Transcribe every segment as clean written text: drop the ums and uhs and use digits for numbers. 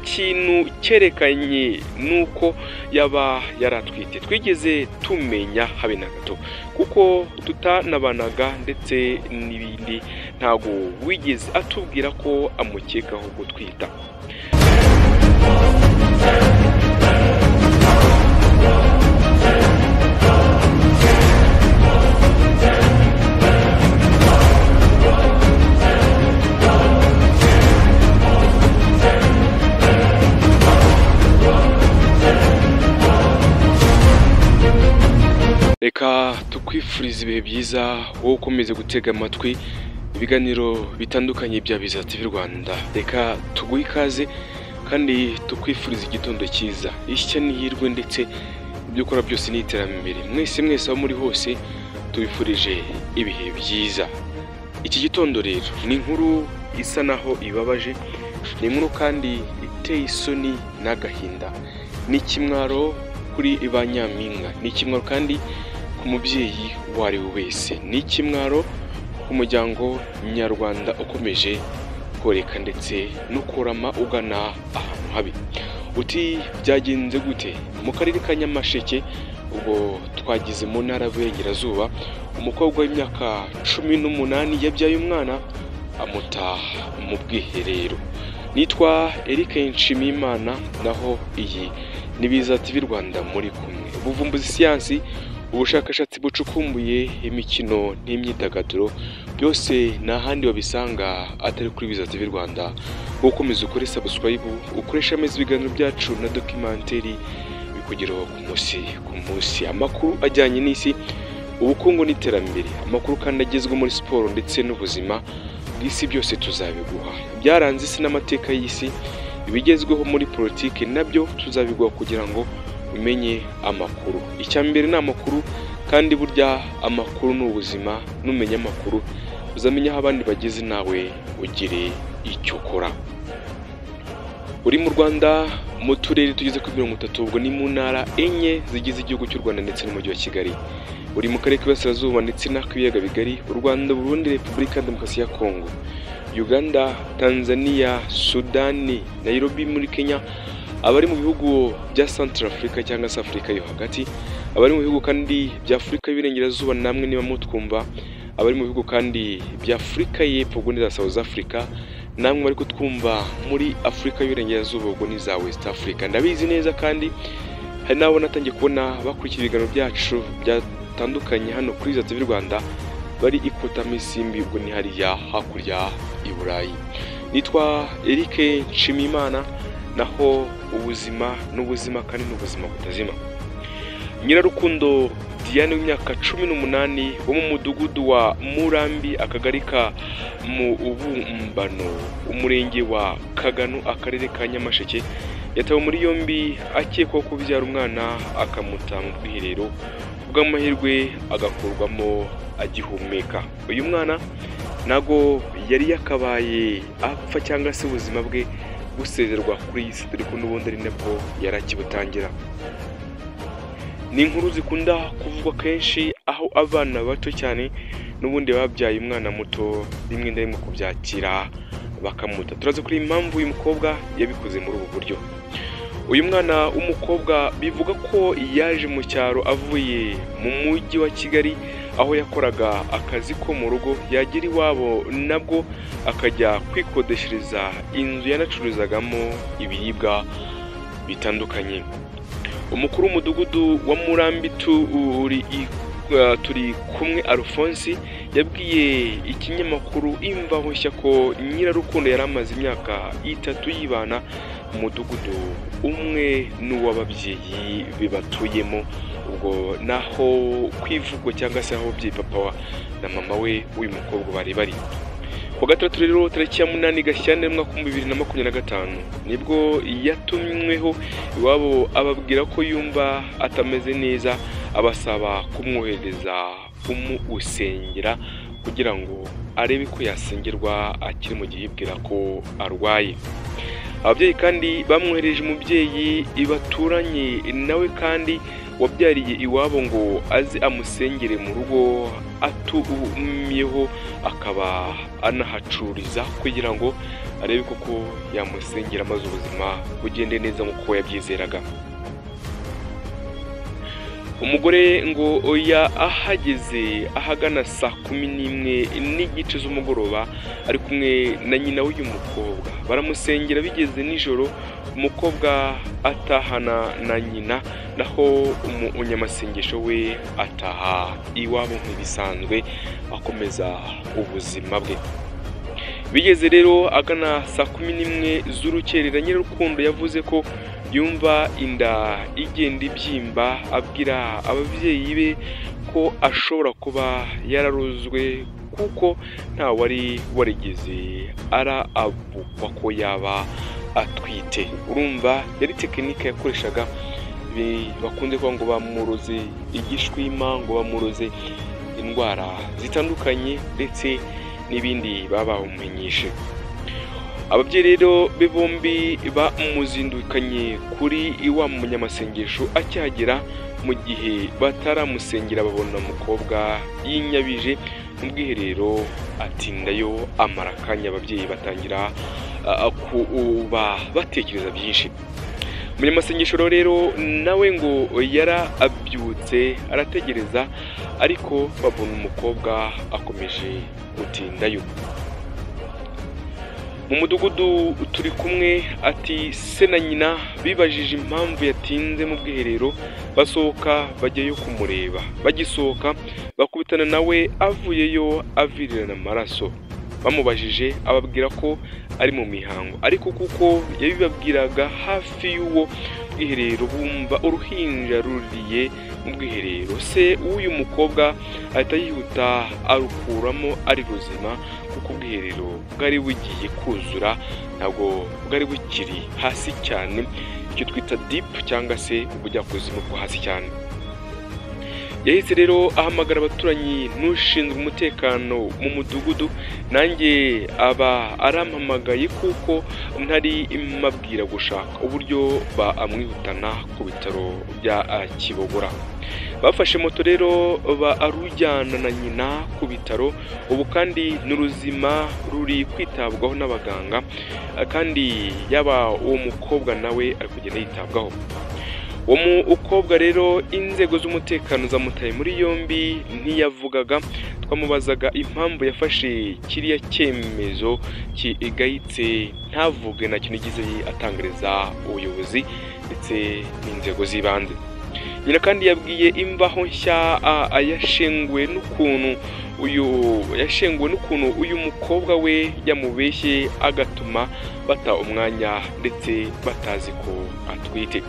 kintu cyerekanye nuko yaba yaratwite twigeze tumenya habe na gato, kuko tutanabanaga ndetse n'ibindi, ntago wigeze atubwira ko amukekaho gutwita. Reka tukwifuriza ibihe byiza, wowe ukomeze gutega amatwi ibiganiro bitandukanye bya Biza TV Rwanda. Reka tuguhe ikaze kandi tukwifuriza igitondo cyiza, ishya n'ihirwe ndetse ibyo ukora byose ni iterambere. Mwese mwese aho muri hose tubifurije ibihe byiza. Iki gitondo rero ni inkuru isa naho ibabaje, ni inkuru kandi iteye isoni n'agahinda, ni ikimwaro kuri ba nyampinga, ni ikimwaro kandi ku mubyeyi uwo ari we wese, ni ikimwaro ku muryango nyarwanda ukomeje koreka ndetse no kurama ugana ahantu habi. Uti byagenze gute? Mu karere ka Nyamasheke, ubwo twagize mu ntara y'Iburengerazuba, umukobwa w'imyaka 18 yabyaye umwana amuta mu bwiherero. Nitwa Eric Nshimiyimana, naho iyi ni Biza TV Rwanda muri kumwe. Ubuvumbuzi, siyansi, ubushakashatsi bucukumbuye, imikino n'imyidagaduro, byose nta handi wabisanga atari kuri Biza TV Rwanda. Ukomeza ukore subscribe, ukoresha amezi ibiganiro byacu na documentary bikugeraho ku munsi ku munsi. Amakuru ajyanye n'isi, ubukungu n'iterambere, amakuru kandi agezwe muri siporo ndetse n'ubuzima bw'isi, byose tuzabiguha. Byaranze isi n'amateka y'isi, ibigezweho muri politiki nabyo tuzabiguha kugira ngo umenye amakuru. Icya mbere ni amakuru, kandi burya amakuru ni ubuzima. Numenya amakuru uzamenya aho abandi bageze, nawe ugire icyo ukora. Uri mu Rwanda mu turere tugeze kuri 30, ubwo ni mu ntara 4 zigize igihugu cy'u Rwanda ndetse n'umujyi wa Kigali. Uri mu karere k'Iburasirazuba ndetse n'ak'ibiyaga bigari, u Rwanda, Burundi, Repubulika ya Demokarasi ya Kongo, Uganda, Tanzania, Sudani, Nairobi muri Kenya, abari mu bihugu bya Central Africa cyangwa se Afurika yo hagati, abari mu bihugu kandi bya Afurika y'Iburengerazuba namwe niba mutwumva, abari mu bihugu kandi bya Afurika y'Epfo ubwo ni za South Africa, namwe bari kutwumva muri Afurika y'Iburengerazuba ubwo ni za West Africa. Ndabizi neza kandi hari n'abo natangiye kubona bakurikira ibiganiro byacu byatandukanye hano kuri Biza TV Rwanda bari ikota misimbi, ubwo ni hariya hakurya i Burayi. Nitwa Eric Nshimiyimana, naho ubuzima n'ubuzima kandi n'ubuzima butazima. Nyirarukundo Diane w'imyaka 18 wo mu mudugudu wa Murambi, akagari ka mu Ubumbano, umurenge wa Kagano, akarere ka Nyamasheke, yatawe muri yombi akekwaho kubyara umwana akamuta mu bwiherero, bw'amahirwe agakurwamo agihumeka. Uyu mwana nago yari yakabaye apfa cyangwa se ubuzima bwe busezerwa kuri iyi si, dore ko n'ubundi ari nabwo yarakibutangira. Ni inkuru zikunda kuvugwa kenshi, aho abana bato cyane n'ubundi babyaye umwana muto rimwe na rimwe kubyakira bakamuta. Turaza kuri impamvu uyu mukobwa yabikoze muri ubu buryo. Uyu mwana w'umukobwa bivuga ko yaje mu cyaro avuye mu mujyi wa Kigali, aho yakoraga akazi ko mu rugo, yagera iwabo nabwo akajya kwikodeshereza inzu yanacururizagamo ibiribwa bitandukanye. Umukuru w'umudugudu wa Murambi turi kumwe Alphonse yabwiye ikinyamakuru Imvaho Nshya ko Nyirarukundo yari amaze imyaka 3 yibana mu mudugudu umwe n'uw'ababyeyi be batuyemo, ubwo naho kwivugwa cyangwa se aho ababyeyi papa na mama we w'uyu mukobwa bari bari. Ku gatandatu rero tariki ya 8 Gashyantare umwaka 2025 nibwo yatumweho iwabo ababwira ko yumva atameze neza, abasaba kumwohereza kumuusengera kugira ngo arebe ko yasengerwa akiri mu gihe yibwira ko arwaye. Ababyeyi kandi bamwohereje umubyeyi baturanye nawe kandi wabyariye iwabo ngo aze amusengere mu rugo atumyeho, akaba anahacururiza kugira ngo arebe koko yamusengera maze ubuzima bugende neza nk'uko yabyizeraga. Umugore ngo ahageze ahagana saa 11:30 z'umugoroba ari kumwe na nyina w'uyu mukobwa, baramusengera. Bigeze nijoro umukobwa atahana na nyina, naho umunyamasengesho we ataha iwabo nk'ibisanzwe akomeza ubuzima bwe. Bigeze rero agana saa 11 z'urukerera, Nyirarukundo yavuze ko yumva inda igenda ibyimba, abwira ababyeyi be ko ashobora kuba yararozwe kuko nta wari warigeze arabukwa ko yaba atwite. Urumva yari tekinike yakoreshaga, bakunze kuvuga ngo bamuroze igishwima, ngo bamuroze indwara zitandukanye ndetse n'ibindi baba bamumenyeshe. Ababyeyi rero be bombi bamuzindukanye kuri wa munyamasengesho akihagera, mu gihe bataramusengera babona umukobwa yinyabije mu bwiherero atindayo amara akanya. Ababyeyi batangira kuba batekereza byinshi. Umunyamasengesho rero nawe ngo yarabyutse arategereza, ariko babona umukobwa akomeje gutindayo. Mu mudugudu turi kumwe ati se na nyina bibajije impamvu yatinze mu bwiherero, basohoka bajyayo kumureba. Bagisohoka bakubitana nawe avuyeyo avirirana amaraso. Bamubajije ababwira ko ari mu mihango, ariko kuko yabibabwiraga hafi y'uwo bwiherero bumva uruhinja ruriye mu bwiherero. Se w'uyu mukobwa ahita yihuta arukuramo ari ruzima, kuko ubwiherero bwari bugiye kuzura, ntabwo bwari bukiri hasi cyane, icyo twita deep cyangwa se ubujyakuzimu bwo hasi cyane. Yahise rero ahamagara abaturanyi n'ushinzwe umutekano mu mudugudu, nanjye aba arampamagaye kuko ntari mabwira gushaka uburyo bamwihutana ku bitaro bya Kibogora. Bafashe moto rero barujyana na nyina ku bitaro, ubu kandi n'uruzima ruri kwitabwaho n'abaganga, kandi yaba uwo mukobwa nawe ari kugenda yitabwaho. Uwo mukobwa rero inzego z'umutekano zamutaye muri yombi, ntiyavugaga. Twamubazaga impamvu yafashe kiriya cyemezo kigayitse ntavuge, nta kintu yigize atangariza ubuyobozi ndetse n'inzego z'ibanze. Nyina kandi yabwiye Imvaho Nshya yashenguwe n'ukuntu uyu mukobwa we yamubeshye agatuma bata umwanya ndetse batazi ko atwite.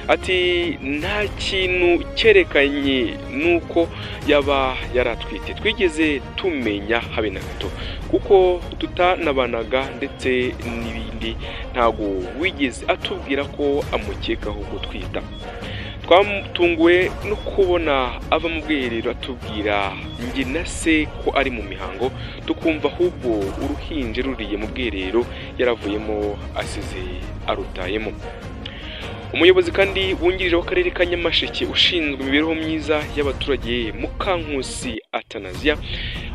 Ati nta kintu cyerekanye nuko yaba yaratwite twigeze tumenya habe na gato, kuko tutanabanaga ndetse n'ibindi, ntabwo wigeze atubwira ko amukekaho gutwita. Twatunguwe no kubona ava mu bwiherero atubwira njye na se ko ari mu mihango, tukumva ahubwo uruhinja ruriye mu bwiherero yaravuyemo asize arutayemo. Umuyobozi kandi wungirije w'akarere ka Nyamasheke ushinzwe imibereho myiza y'abaturage Mukankusi Atanasia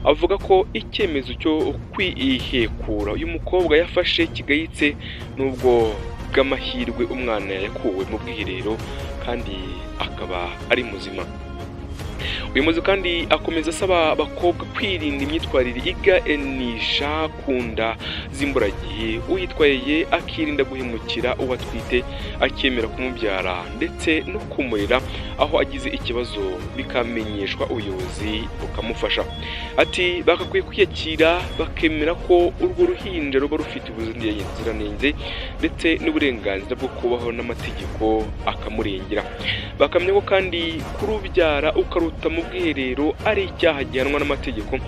avuga ko icyemezo cyo kwihekura uyu mukobwa yafashe kigayitse, nubwo bw'amahirwe umwana yakuwe mu bwiherero kandi akaba ari muzima. Uyu muyobozi kandi akomeza asaba abakobwa kwirinda imyitwarire iganisha ku nda z'imburagihe, uyitwaye akirinda guhemukira uwo atwite, akemera kumubyara ndetse no kumurera aho agize ikibazo bikamenyeshwa ubuyobozi bukamufasha. Ati bagakwiye kwiyakira bakemera ko urwo ruhinja ruba rufite ubuziranenge ndetse n'uburenganzira bwo kubaho n'amategeko akamurengera. Bakamenya ko kandi kurubyara ukaruta mu bwiherero ari icyaha gihanwa n'amategeko,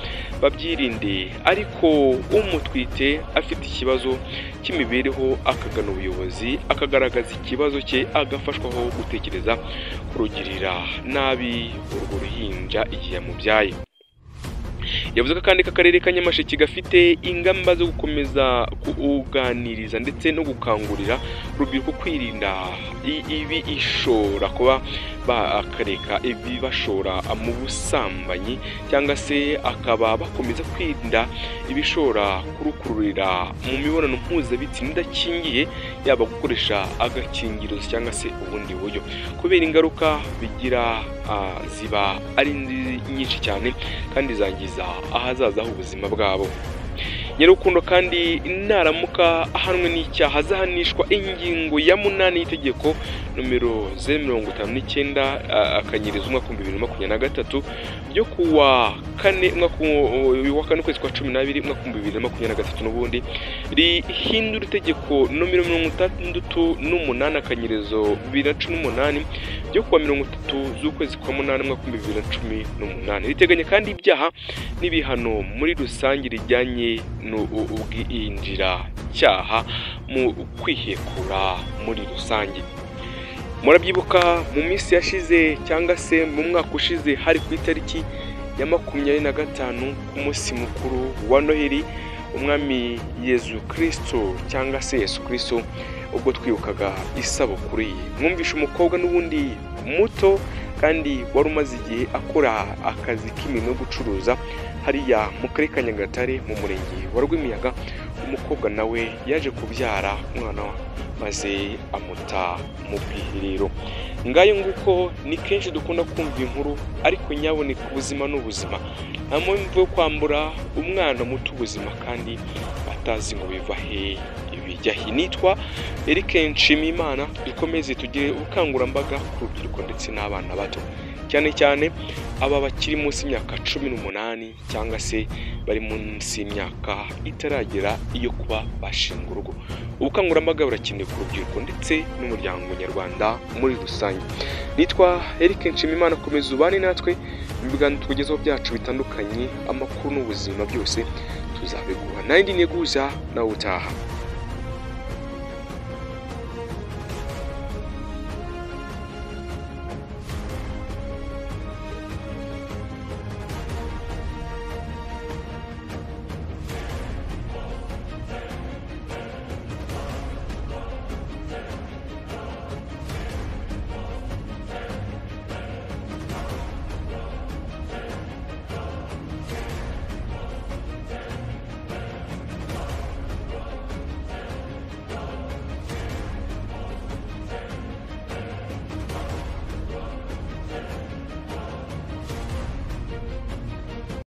babyirinde, ariko umutwite afite ikibazo cy'imibereho akagana ubuyobozi akagaragaza ikibazo cye agafashwaho gutekereza kurugirira nabi urwo ruhinja igihe yamubyaye. Yavuze ko kandi akarere ka Nyamasheke gafite ingamba zo gukomeza kuganiriza ndetse no gukangurira urubyiruko kwirinda ibi ishora kuba bakareka ibibashora mu busambanyi, cyangwa se akaba bakomeza kwirinda ibishora kurukururira mu mibonano mpuzabitsina idakingiye, yaba gukoresha agakingirizo cyangwa se ubundi buryo, kubera ingaruka bigira ziba ari nyinshi cyane kandi zangiza ahazaza h'ubuzima bwabo. Nyirurukundo kandi naramuka ahanwe n'icyaha azahanishwa ingingo ya 8 y'itegeko nomero 059 akanyiriza umwaka 2023 ryo kuwa 4 umwaka wa 4 ukwezi kwa 12 umwaka 2023 n'ubundi rihindura itegeko nomero 68 akanyirizo 2018 ryo kuwa 30 z'ukwezi kwa 8 umwaka 2018 riteganya kandi ibyaha n'ibihano muri rusange rijyanye n'ubwinjira cyaha mu kwihekura muri rusange. Murabyibuka mu minsi yashize cyangwa se mu mwaka ushize, hari ku itariki ya 25 ku munsi mukuru wa Noheli, umwami Yezu Kristo cyangwa se Yesu Kristo, ubwo twibukaga isabukuru ye, mwumvishe umukobwa n'ubundi muto kandi wari umaze igihe akora akazi k'imirimo yo gucuruza hariya mu karere ka Nyagatare mu murenge wa Rwimiyaga. Umukobwa nawe yaje kubyara umwana maze amuta mu bwiherero. Ngayo nguko, ni kenshi dukunda kumva inkuru, ariko nyaboneka ubuzima n'ubuzima, nta mpamvu yo kwambura umwana muto ubuzima kandi atazi ngo biva he bijya he. Nitwa Eric Nshimiyimana, dukomeze tugire ubukangurambaga ku rubyiruko ndetse n'abana bato, cyane cyane aba bakiri munsi y'imyaka 18 cyangwa se bari munsi y'imyaka itaragera iyo kuba bashinga urugo. Ubukangurambaga burakenewe ku rubyiruko ndetse n'umuryango nyarwanda muri rusange. Nitwa Eric Nshimiyimana, komeza ubane natwe mu biganiro tukugezaho byacu bitandukanye, amakuru n'ubuzima byose tuzabiguha. Nayindi nteguza nawe utaha.